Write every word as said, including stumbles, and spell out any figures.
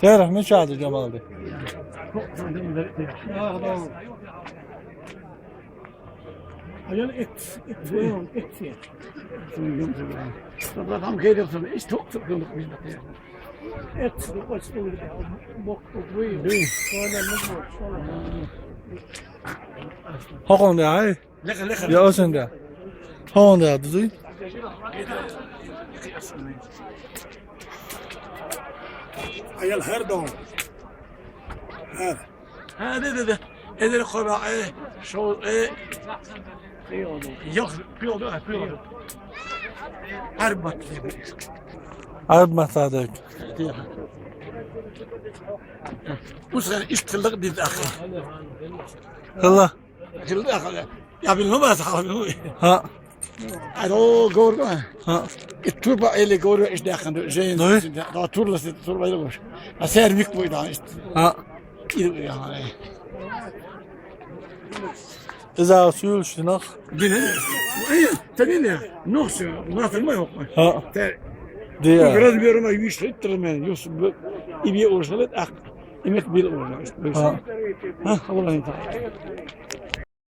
Terif mi çağırdı Cemal abi? Ayol et, et, et, et. Adam geliyorsun, hiç çok sıkıldık biz de. Et, bok, bok, bok. Hoqon da ay. Lekin, lekin. Ya o sen de. Hoqon da düzüy. Ayol her doğum. Her. Ha, de, de, de. Ederi koyma, e, şu, e. Yok, bir oldu, ha, bir oldu. Her madde. Arb masadık. Bu sene iş kıldık biz akı. Kılla. Kıldık akı. Ya bilmem ben sana bilmem. Ha. Alo, gördün mü? Ha. E, turba eli gördü işte yakında. Şey, ne? Daha turlası, turbayla boş. Ha, sermik bu daha işte. Ha. İyi yani. Iza suyul şunak. Gene. E, tabii ne? Nasıl? Nasıl mı yok mu? Ha. Te, diye. Biraz bir yoruma yüz litrim yani. Yoksa bu ibi olsa da ak. Imek bir olsa işte. Ha. Ha, Allah'ın taala.